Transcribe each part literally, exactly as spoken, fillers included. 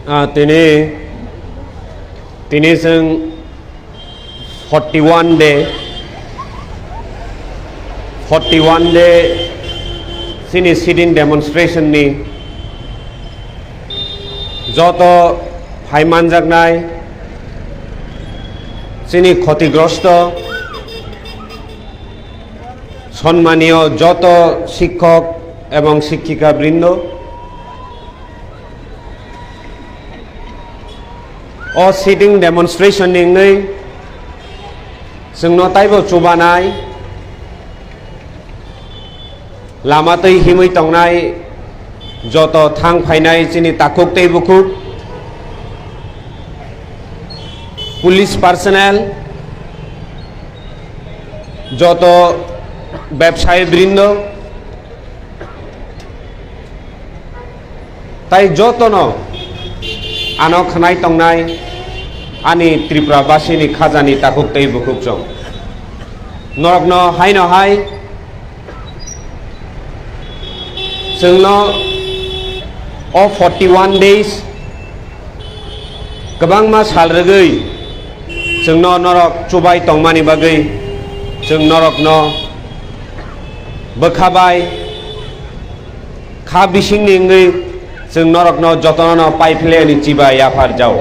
Ah, tini, tini chwng forty one day, forty one day chini sit-in demonstration ni joto phai manjaknai chini khatigrosto, সম্মানীয় joto শিক্ষক এবং শিক্ষিকা বৃন্দ, o sit-in demonstration ni wngwi chwngno taibo chubanai, lama twi himwi tongnai joto thang phainai chini takhuk tei bukhuk, police personnel, joto bebsayi brindo, tai jotono ano khwnai tongnai ani Tripura basini khajani takhuk tei bukhuk chwng. Norokno haino hai chwngno o forty one days kwbangma sal rwgwi chwngno norok chubai tongmani bagwi chwng norokno bwkha bai kha bisingni wngwi chwng norokno jotono paiphleni chiba yaphar jao.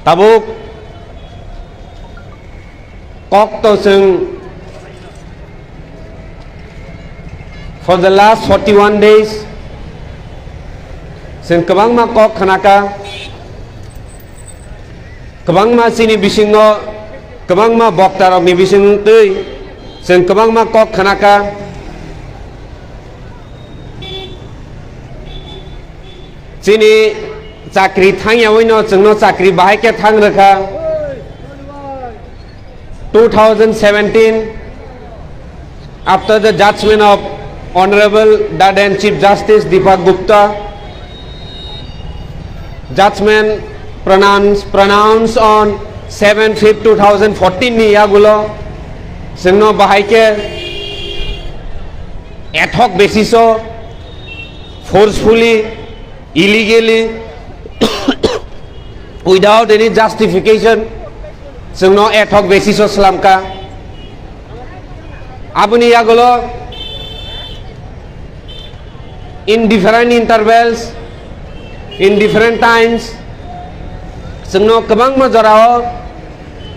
Tabuk kokto chwng for the last forty one days chwng kwbangma kok khnaka, kwbangma chini bisingo, kwbangma boktarokni bising twi chwng kwbangma kok khnaka. Chini chakri thangyawi no chwngno chakri bahai khe thang rwkha. Two thousand seventeen, after the judgment of Honorable the then Chief Justice Deepak Gupta, judgment pronounced, pronounced on seven fifth two thousand fourteen ni yagulo chwngno bahai khe ad hoc basis o forcefully, illegally, without any justification, chwngno ad hoc basis o slamka. Aboni yagulo in different intervals, in different times, chwngno kwbangma jorao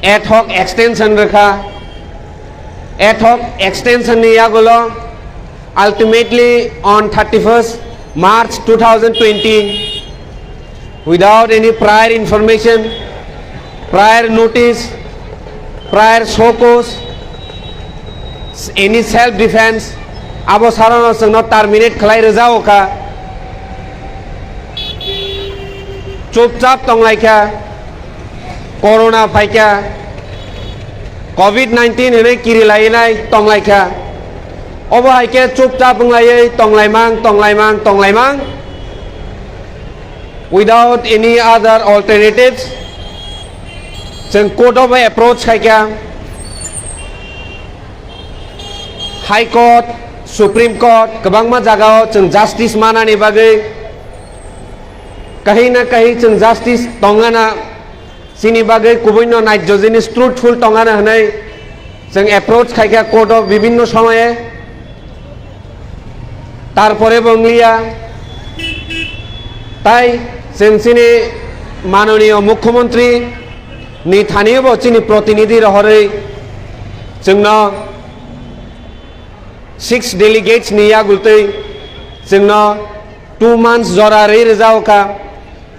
ad hoc extension rwkha. Ad hoc extension ni yagulo ultimately on thirty first March two thousand twenty, without any prior information, prior notice, prior show cause, any self defense, abo sarano chwngno terminate khlai rwjao kha. Chupchap tonglaikha, corona phaikha, covid nineteen hwnwi kiri lainai tonglaikha. Obo hai khe chupchap wnglaiwi tonglaimang, tonglaimang, tonglaimang. Without any other alternatives, chwng court o bai approach khaikha. High Court, Supreme Court, kwbangma jagao chwng justice manani bagwi, kahi na kahi chwng justice tongana, chini bagwi kubuino naijyo jinis truthful tongana hwnwi chwng approach khaikha court o bibinno somoye. Tarpore bo wngliya, tai chwng chini manoniyo mukhyamantri ni thaniyo bo chini protinidhi rohorwi chwngno six delegates ni yagultwi chwngno two months jora rwi rwjao kha.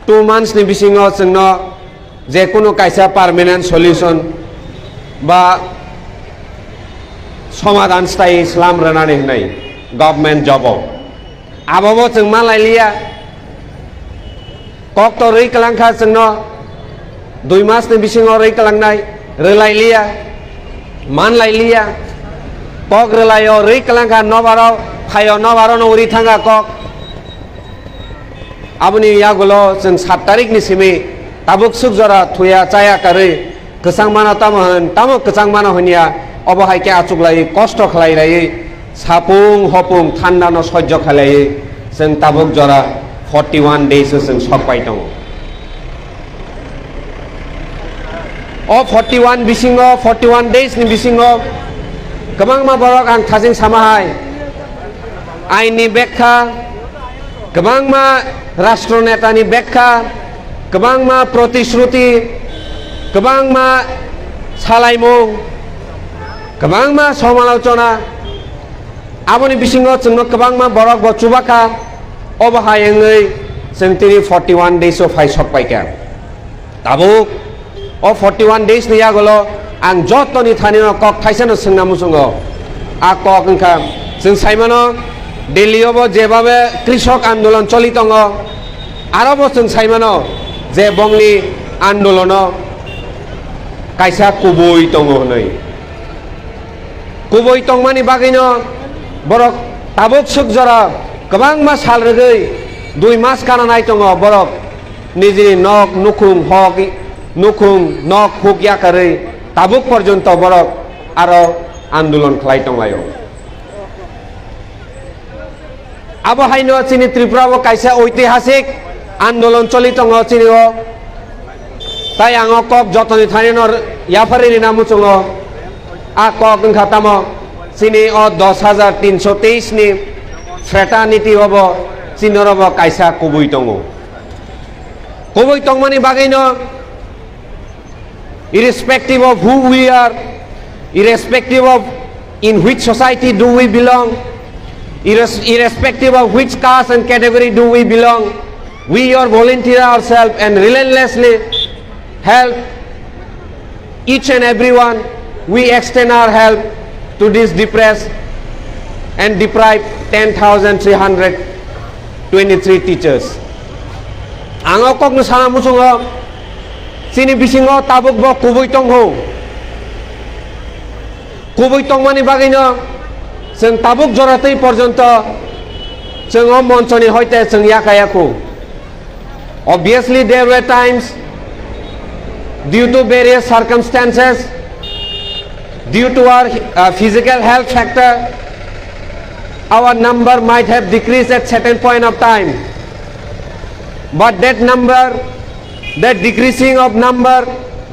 Two months ni bisingo chwngno je kunu kaisa permanent solution ba somadhan stai slam rwnani hwnwi government job o. Abobo chwng ma lailiya. Kok to rwi kwlang kha chwngno, dui mas ni bisingo rwi kwlangnai, rwlai liya, man lai liya. Kok rwlai o rwi kwlang kha, nobaro phaio, nobaro no uri thanga kok. Aboni yagulo chwng sat tarik ni simi tabuk suk jora thuya chaya karwi kwchang mano tamo hwn, tamo kwchang mano hwnya, obo hai khe achuklaiwi kosto khlailaiwi sapung hopung thanda no sojjo khlailaiwi chwng tabuk jora forty one days o chwng sok pai tongo. O forty one bisingo, forty one days ni bisingo kwbangma borok ang thaching sama hai, aini bekha, kwbangma rashtra neta ni bekha, kwbangma protishruti, kwbangma salaimung, kwbangma somalochona, aboni bisingo chwngno kwbangma borok bo chubakha, obo hai wngwi chwng tini forty one days o phai sok paikha. Tabuk o forty one days ni yagulo ang jotoni thanino kok thaisano swngna muchungo. A kok wngkha, chwng saimano Delhi o bo jebabe krishok andolon choli tongo, aro bo chwng saimano je bongni andolono kaisa kubui tongo hwnwi. Kubui tongmani bagwino borok tabuk swk jora kwbangma sal rwgwi dui mas kana nai tongo borok nijini nok nukhung hok, nukhung nok huk yakarwi tabuk porjonto borok aro andolon khlai tonglaio. Abo haino chini Tripura o kaisa oitihasik andolon choli tongo chini o. Tai ang o kok jotoni thanino yapharwi rina muchungo. A kok wngkha tamo chini o dos hajar tinso teis ni fraternity o bo chini oro bo kaisa kubui tongo. Kubui tongmani bagwino irrespective of who we are, irrespective of in which society do we belong, irres-, irrespective of which caste and category do we belong, we are volunteer ourselves and relentlessly help each and everyone. We extend our help to this depressed and deprived ten thousand three hundred twenty-three teachers. Ang o kokno sana muchungo, chini bisingo tabuk bo kubui tongkho. Kubui tongmani bagwino chwng tabuk joratwi porjonto chwng o monchoni hoite chwng yakayakhu. Obviously, there were times due to various circumstances, due to our, uh, physical health factor, our number might have decreased at certain point of time. But that number, that decreasing of number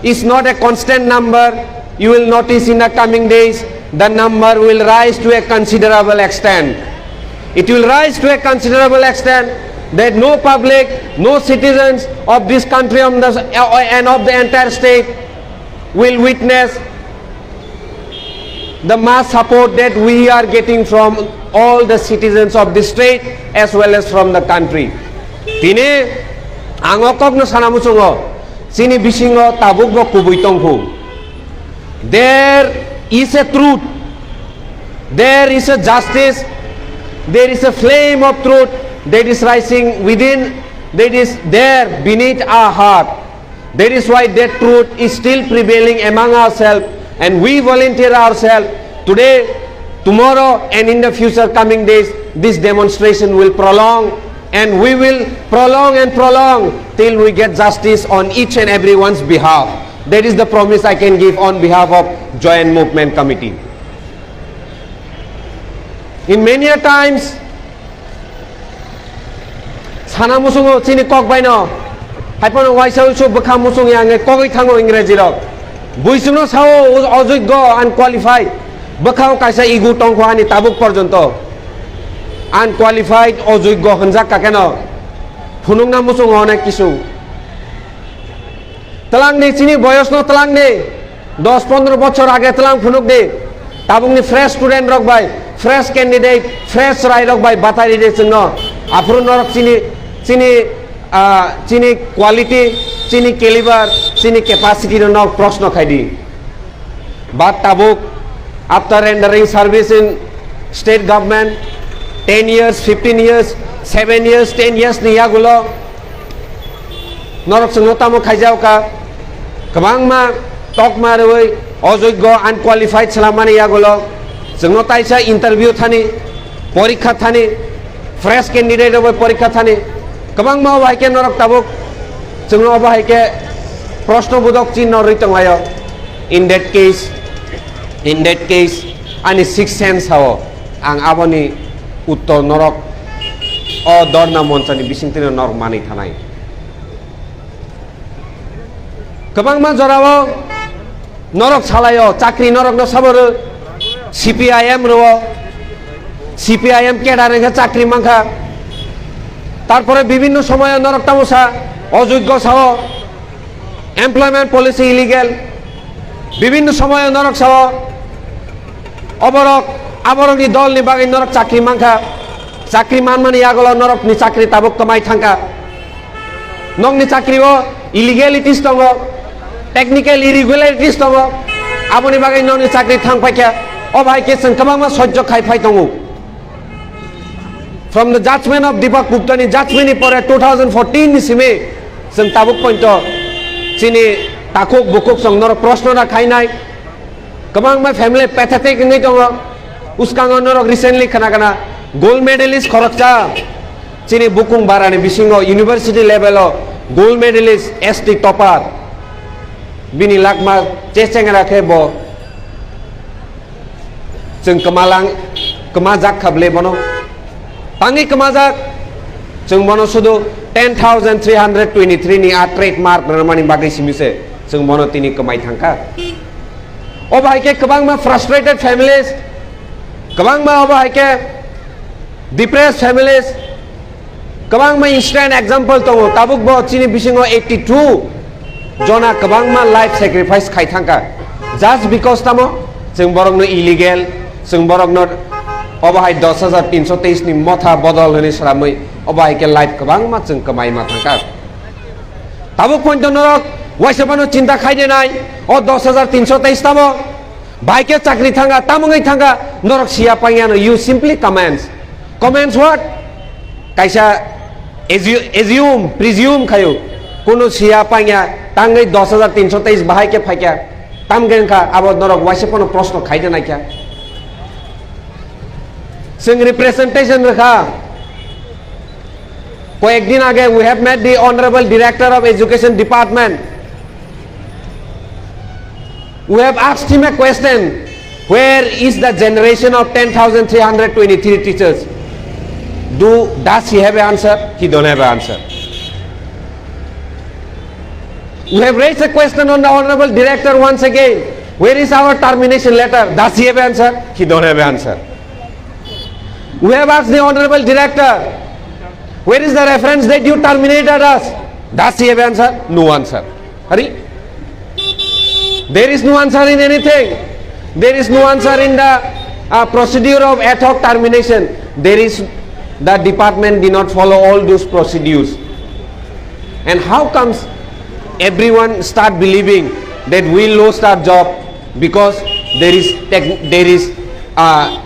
is not a constant number. You will notice in the coming days, the number will rise to a considerable extent. It will rise to a considerable extent that no public, no citizens of this country, on the, uh, and of the entire state will witness the mass support that we are getting from all the citizens of this state as well as from the country. Tini ang o kokno sana muchungo, chini bisingo tabuk bo kubui tongkhu. There is a truth, there is a justice, there is a flame of truth that is rising within, that is there beneath our heart. That is why that truth is still prevailing among ourselves, and we volunteer ourselves today, tomorrow, and in the future coming days. This demonstration will prolong, and we will prolong and prolong till we get justice on each and everyone's behalf. That is the promise I can give on behalf of Joint Movement Committee. In many a times, sana muchungo chini kok baino, haiphano waisa uisu bwkha muchung ya wngwi kogwi thango Ingreji rok. Buisukno sao, o-, ojoigyo, unqualified. Bwkhao kaisa ego tongkho ani tabuk porjonto. Unqualified, ojoigyo hwnjak kakeno phunukna muchungo onek kisu. Twlangni chini boyosno twlangni dos pondro bochor age twlang phunuk di. Tabukni fresh student rok bai, fresh candidate, fresh chwrai rok bai batai ridi chwngno. Aphuru norok chini, chini, ah, chini quality, chini caliber, chini capacity no nok proshno khai di. But tabuk, after rendering service in state government, ten years, fifteen years, seven years, ten years ni yagulo, norok chwngno tamo khaijao ka, kwbangma tokma rwui, ojoigyo, unqualified swlammani yagulo, chwngno taisa interview thani, porikha thani, fresh candidate rok bai porikha thani, kwbangma obo hai khe norok tabuk chwngno obo hai khe proshno bodok chinno rwi tonglaio. In that case, in that case, ani sixth sense sao ang aboni uttor norok O dorna monchani bisingtwino norok manwi thanai. Kwbangma jorao norok salaio, chakri norokno sabo rw, C P I M rw, C P I M cadre wngkha chakri mankha. Tarpore bibinno somoyo norok tamo sa, ojoigyo sao, employment policy illegal, bibinno somoyo norok sao, oborok, aborokni dolni bagwi norok chakri mankha, chakri manmani yagulo norokni chakri tabuk kwmai thangkha. Nokni chakrio illegalities tongo, technical irregularities tongo, aboni bagwi nokni chakri thang phaikha. O bai khe chwng kwbangma sojjo khai phai tongo. From the judgment of Deepak Gupta ni judgment ni pore two thousand fourteen ni simi chwng tabuk pointo chini takhuk bukhuk chwng norok proshno da khainai. Kwbangma family pathetic wngwi tongo. Uskango norok recently khna khna gold medalist khoroksa chini bukung barani bisingo university level o gold medalist S T topper bini lakma che chengra khe bo chwng kwmalang, kwmajak kha bwle bono. Tangwi kwmajak, chwng bono sudu ten thousand three hundred twenty-three ni a trademark rwmani bagwi simi se chwng bono tini kwmai thangkha. Obo hai khe kwbangma frustrated families, kwbangma obo hai khe depressed families, kwbangma instant example tongo, tabuk bo chini bisingo eighty two jona kwbangma life sacrifice khai thangkha, just because tamo chwng borokno illegal, chwng borokno obo hai dos hajar tinso teis ni motha bodol hwnwi sramwi obo hai khe life kwbangma chwng kwmai ma thangkha. Tabuk pointo norok waisa phano chinta khai de nai, o dos hajar tinso teis tamo bai khe chakri thanga, tamungwi thanga, norok siya pangya no, you simply comments. Comments what? Kaisa assu-, assume, presume khayo. Kunu siya pangya, tangwi dos hajar tinso teis bahai khe phaikya. Tamgen kha, abo norok waisa phano proshno khai de naikha. Chwng representation rwkha. Koyekdin age, we have met the Honorable Director of Education Department. We have asked him a question, "Where is the generation of ten thousand three hundred twenty-three teachers?" Do, does he have an answer? He don't have an answer. We have raised a question on the Honorable Director once again, "Where is our termination letter?" Does he have an answer? He don't have an answer. We have asked the Honorable Director, "Where is the reference that you terminated us?" Does he have answer? No answer. Hari? There is no answer in anything. There is no answer in the, uh, procedure of ad hoc termination. There is, the department did not follow all those procedures. And how comes everyone start believing that we lost our job because there is tech-, there is, uh,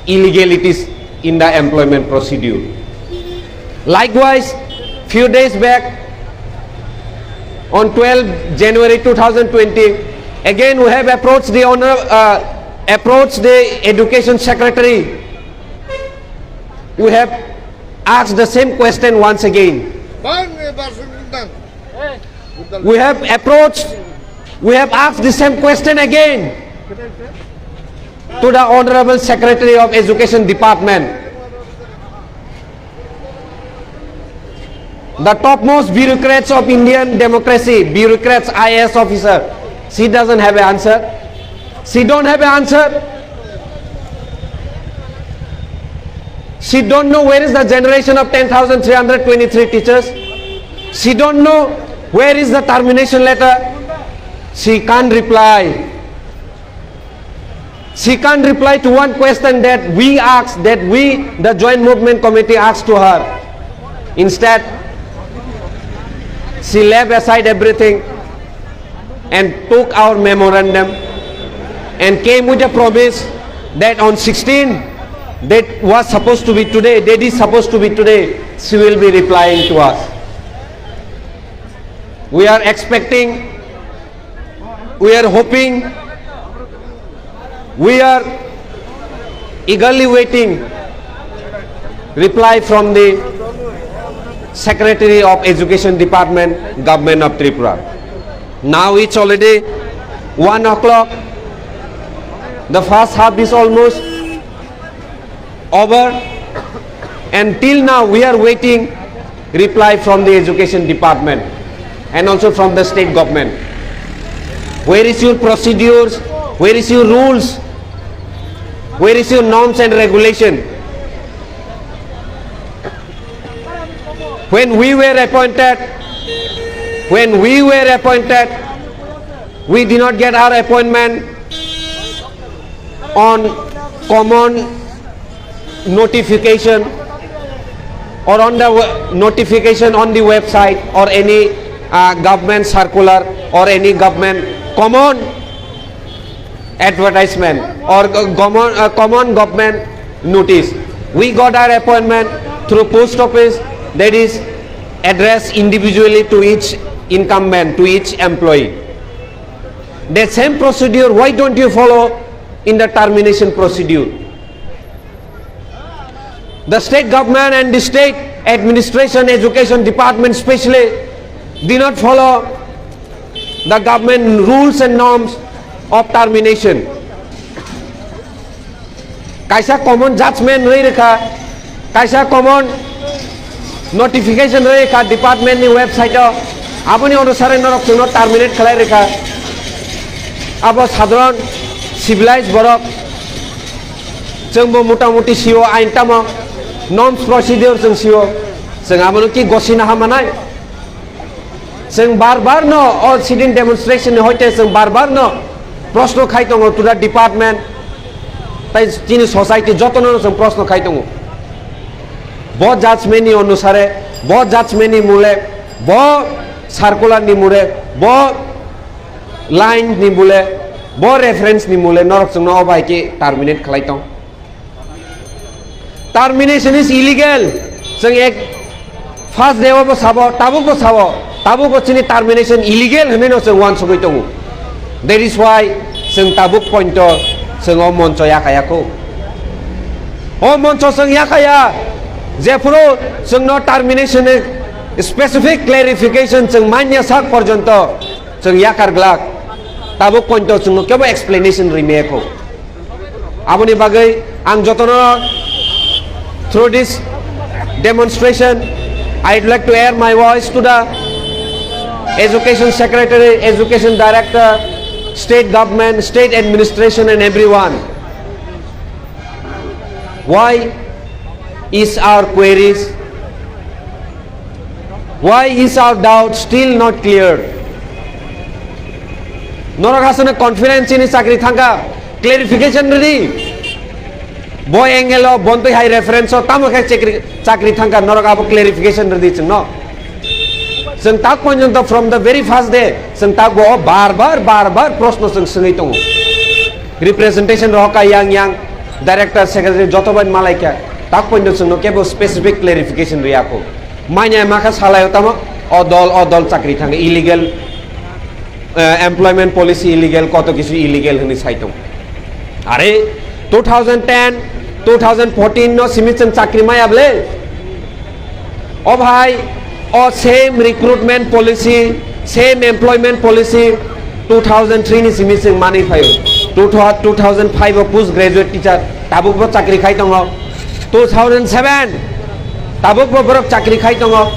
illegalities in the employment procedure? Likewise, few days back, on twelfth January two thousand twenty, again we have approached the honor, uh, approached the education secretary. We have asked the same question once again. Bang, eh, bang, bang. We have approached, we have asked the same question again to the Honorable Secretary of Education Department. The topmost bureaucrats of Indian democracy, bureaucrats, I A S officer, she doesn't have an answer. She don't have an answer. She don't know where is the generation of ten thousand three hundred twenty-three teachers. She don't know where is the termination letter. She can't reply. She can't reply to one question that we asked, that we, the Joint Movement Committee, asked to her. Instead, she left aside everything and took our memorandum and came with a promise that on sixteen, that was supposed to be today, that is supposed to be today, she will be replying to us. We are expecting, we are hoping, we are eagerly waiting reply from the Secretary of Education Department, Government of Tripura. Now it's already one o'clock. The first half is almost over. And till now, we are waiting reply from the education department and also from the state government. Where is your procedures? Where is your rules? Where is your norms and regulation? When we were appointed, when we were appointed, we did not get our appointment on common notification or on the we-, notification on the website or any, uh, government circular or any government common advertisement or go-, common, uh, common government notice. We got our appointment through post office, that is addressed individually to each incumbent, to each employee. The same procedure, why don't you follow in the termination procedure? The state government and the state administration, education department specially, do not follow the government rules and norms of termination. Kaisa common judgment rwi rwkha, kaisa common notification rwi rwkha department ni website o, aboni onusare norok chwngno terminate khlai rwkha. Abo sadharon civilized borok, chwngbo mota moti sio ain tamo, norms procedure chwng sio, chwng abono ki gosina hamanai? Chwng bar bar no o sit-in demonstration ni hoite chwng bar bar no proshno khai tongo to the department, tai chini society jotono no chwng proshno khai tongo. Bo judgment ni onusare, bo judgment ni mule, bo circular ni mule, bo line ni mule, bo reference ni mule norok chwngno o bai khe terminate khlai tong. Termination is illegal. Chwng ek first day o bo sabo, tabuk bo sabo, tabuk bo chini termination illegal hwnwi no chwng uansugwi tongo. That is why chwng tabuk pointo chwng o moncho yakaya kho. O moncho chwng yakaya, jephuru chwngno termination ni specific clarification chwng manya sak porjonto chwng yakar glak, tabuk pointo chwngno kebo explanation rwmaya kho. Aboni bagwi ang jotono, through this demonstration, I'd like to air my voice to the education secretary, education director, state government, state administration and everyone. Why is our queries, why is our doubt still not cleared? Norok aswkno confidence ni chakri thangkha, clarification rwdi. Bo angle o, bontwi hai reference o, tamo khe chakri, chakri thangkha, norok abo clarification rwdi chwngno. Chwng tak porjonto from the very first day, chwng tak bo bar bar, bar bar proshno chwng swngwi tongo. Representation rohorkha yang yang, director, secretary joto bai malaikha, tak porjonto chwngno kebo specific clarification rwya kho. Manya makha salaio tamo, o dol, o dol chakri thangkha, illegal, eh, employment policy illegal, koto kisu illegal hwnwi sai tong. Are, two thousand ten, two thousand fourteen no simi chwng chakri maya bole? O bhai, o same recruitment policy, same employment policy, two thousand three ni simi chwng manwi phaio. Two thou-, two thousand five o post graduate teacher, tabuk bo chakri khai tongo. Two thousand seven, tabuk bo borok chakri khai tongo.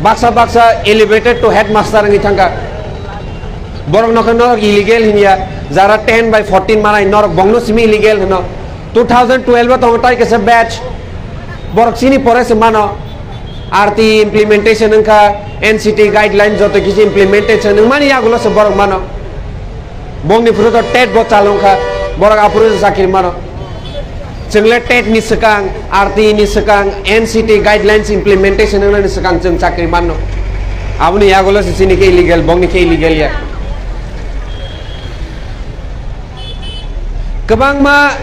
Baksa baksa elevated to headmaster wngwi thangkha. Borok nokhe norok illegal hinya, jara ten by fourteen manai norok bongno simi illegal hino. Two thousand twelve o tongo tai kaisa batch. Borok chini pore se mano. R T E implementation wngkha, N C T guideline joto kisi implementation wngmani yagulo se borok mano. Bongni phuru to tet bo chalo wngkha, borok aphuru se chakri mano. Chwngle tet ni swkang, R T E ni swkang, N C T guidelines implementation wngnani swkang chwng chakri manno. Aboni yagulo se chini khe illegal, bongni khe illegal ya. Kwbangma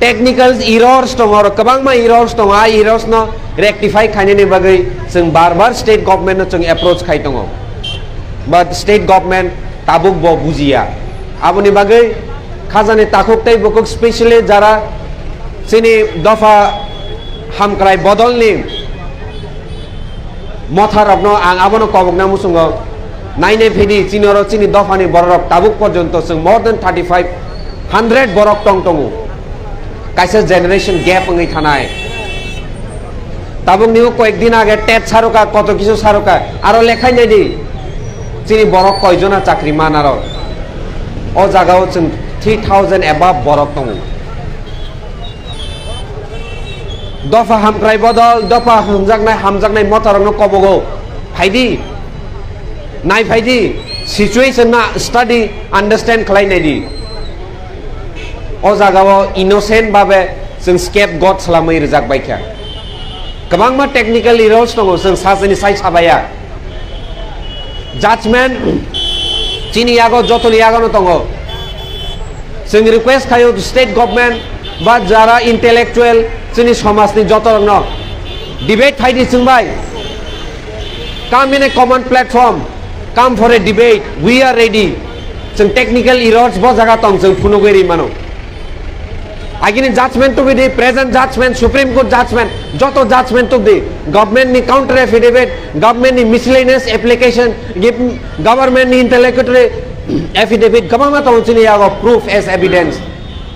technical errors tongo, oro kwbangma errors tongo, a errors no rectify khainani bagwi chwng bar bar state government no chwng approach khai tongo. But state government tabuk bo bujiya. Aboni bagwi khajani takhuk tei bukhuk, specially jara chini dopha hamkrai bodolni motharokno ang abono kobokna muchungo. Nainai phidi chini oro chini dophani bororok tabuk porjonto chwng more than thirty five hundred borok tong tongo. Kaisa generation gap wngwi thanai. Tabuk nibo koyek din age tet saroka, koto kisu saroka, aro lekhai nai di. Chini borok koijona chakri man aro? O jagao chwng three thousand above borok tongo. Dopha hamkrai bodol, dopha hamjaknai, hamjaknai motarokno kobogo. Phaidi. Nai phaidi. Situation na study, understand khlai nai di. O jagao innocent babe chwng scapegoat slamwi rijak bai kha. Kwbangma technical errors tongo, chwng sajani sai sabaya. Judgment chini yago, jotoni yagono tongo. Chwng request khayo state government ba jara intellectual chini somajni jotorokno, debate phaidi chwng bai. Come in a common platform, come for a debate, we are ready. Chwng technical errors bo jaga tong, chwng phunugwi ri mano. Agini judgment to be the present judgment, Supreme Court judgment, joto judgment to be government ni counter affidavit, government ni miscellaneous application, gib-, government ni interlocutory affidavit, kwbangma tongo chini yago proof as evidence.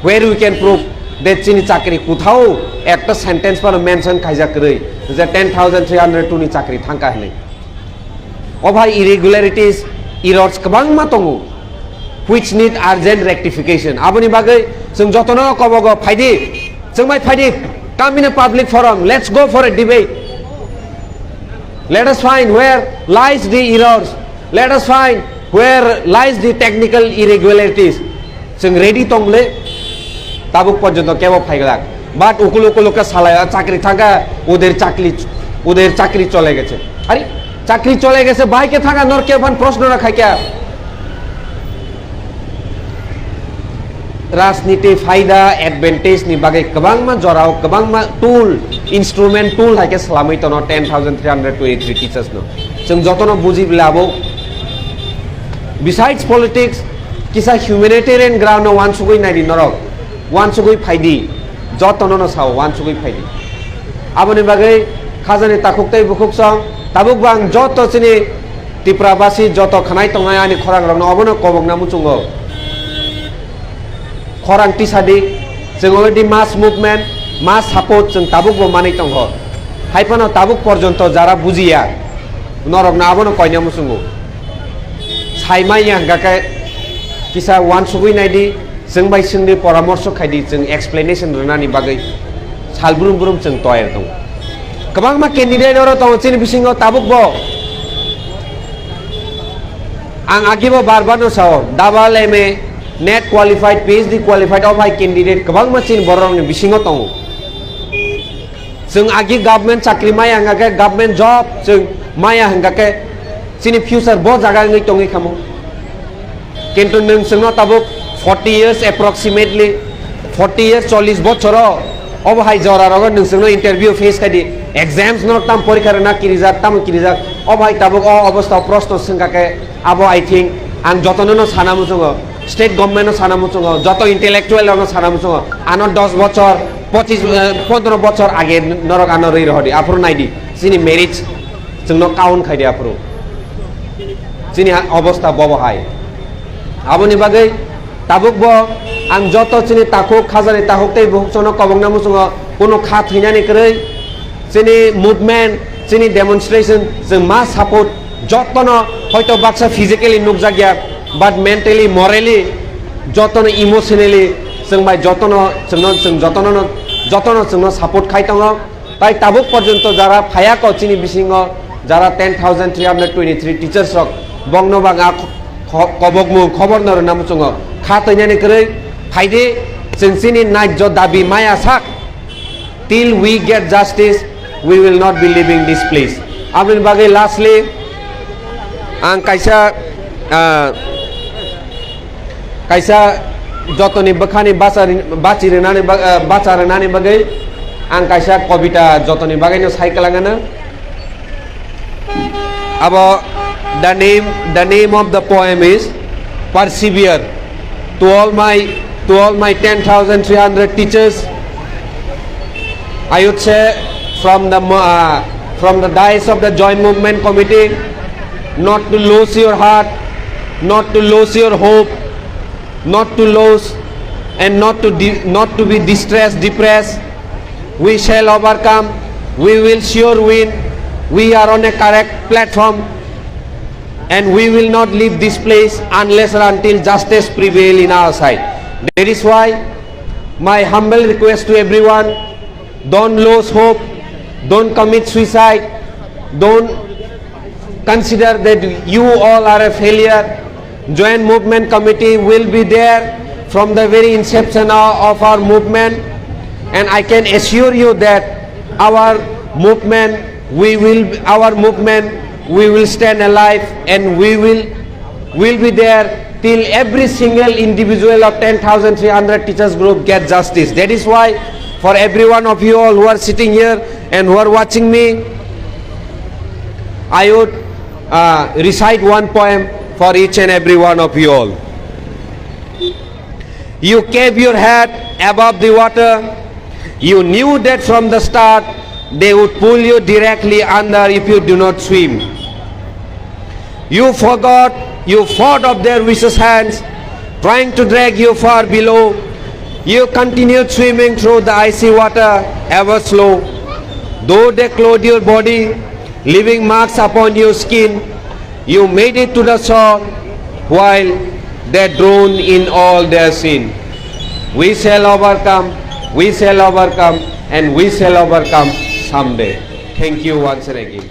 Where we can prove that chini chakri kuthao ekta sentence pano mention khaijak kwrwi je ten thousand three hundred two ni chakri thangka hinwi. O bhai, irregularities, errors kwbangma tongo, which need urgent rectification. Aboni bagwi chwng jotono kobogo phaidi, chwng bai phaidi, come in a public forum, let's go for a debate. Let us find where lies the errors. Let us find where lies the technical irregularities. Chwng ready tong le, tabuk porjonto kebo phaiglak. But ukul ukul khe salai, "Ah, chakri thangka, uder chakri, uder chakri chole geche." Are, chakri chole geche, bai khe thangka, nor kebo phan proshno na khaikya. Rajniti phaida, advantage ni bagwi kwbangma jorao, kwbangma tool, instrument tool hai khe slamwi tono ten thousand three hundred twenty-three teachers no. Chwng jotono buji bwle abo. Besides politics, kisa humanitarian ground no wansugwi naidi norok, wansugwi phaidi, jotono no sao, wansugwi phaidi. Aboni bagwi khajani takhuk tei bukhuk song, tabuk bang joto chini Tipra basi joto khanai tongnai ani khorang rokno obono kobokna muchungo. Khorang tisadi, chwng already mass movement, mass support chwng tabukbo manwi tongkho. Haiphano tabuk porjonto jara bujiya, norokno abono koina muchungo. Saimanya hwnkha khe kisa wansugwi naidi, chwng bai swngdi, poramorso khaidi, chwng explanation rwnani bagwi sal brum brum chwng toyar tongo. Kwbangma candidate oro tongo chini bisingo tabukbo. Ang agibo bar bar no sao, double M A, NET qualified, P H D qualified, o bhai candidate kwbangma chini bororokni bisingo tongo. Chwng agi government chakri maya hwnkha khe, government job chwng maya hwnkha khe, chini future bo jaga wngwi tongwi khamo. Kintu nwng chwngno tabuk forty years approximately, forty years, chollish bochoro, obo hai jora rogo nwng chwngno interview face khai di, exams no tam porikha rwna kirijak, tamo kirijak, obo hai tabuk o obostha o proshno swngkha khe, abo I think ang jotono no sana muchungo, state government no sana muchungo, joto intellectual rok no sana muchungo, ano dos bochor, pochis, eh, pondro bochor age norok ano rwi rohor di, aphuru nai di, chini merit chwngno count khai di aphuru. Chini ha-, obostha bobo hai. Aboni bagwi tabukbo ang joto chini takhuk, khajani takhuk tei bukhuksono kobokna muchungo kunu kha thwinani kwrwi chini movement, chini demonstration, chwng ma support jotono hoito baksa physically nukjakya, but mentally, morally, jotono emotionally chwng bai jotono chwngno, chwng jotono, jotono chwngno support khai tongo. Tai tabuk porjonto jara phayako chini bisingo jara ten thousand three hundred twenty-three teachers rok bongno bang a kho-, kho-, kobokmung khobor no rwna muchungo kha toinani kwrwi phaidi chwng chini naijjo dabi maya sak. Till we get justice, we will not be leaving this place. Aboni bagwi lastly ang kaisa, ah, kaisa jotoni bwkhani bacha ri-, bachi rinani bag-, ah, bacha rinani bagwi ang kaisa kobita jotoni bagwino sai kwlangano. Abo, the name, the name of the poem is Persevere. To all my, to all my ten thousand three hundred teachers, I would say from the mo-, uh, from the dais of the Joint Movement Committee, not to lose your heart, not to lose your hope, not to lose and not to di-, not to be distressed, depressed. We shall overcome. We will sure win. We are on a correct platform, and we will not leave this place unless or until justice prevail in our side. That is why my humble request to everyone, don't lose hope, don't commit suicide, don't consider that you all are a failure. Joint Movement Committee will be there from the very inception of, of our movement, and I can assure you that our movement, we will, our movement, we will stand alive, and we will, will be there till every single individual of ten thousand three hundred teachers group get justice. That is why, for every one of you all who are sitting here and who are watching me, I would uh, recite one poem for each and every one of you all. You kept your head above the water. You knew that from the start they would pull you directly under if you do not swim. You forgot, you fought off their vicious hands, trying to drag you far below. You continued swimming through the icy water, ever slow. Though they clawed your body, leaving marks upon your skin, you made it to the shore while they drowned in all their sin. We shall overcome, we shall overcome, and we shall overcome someday. Thank you once and again.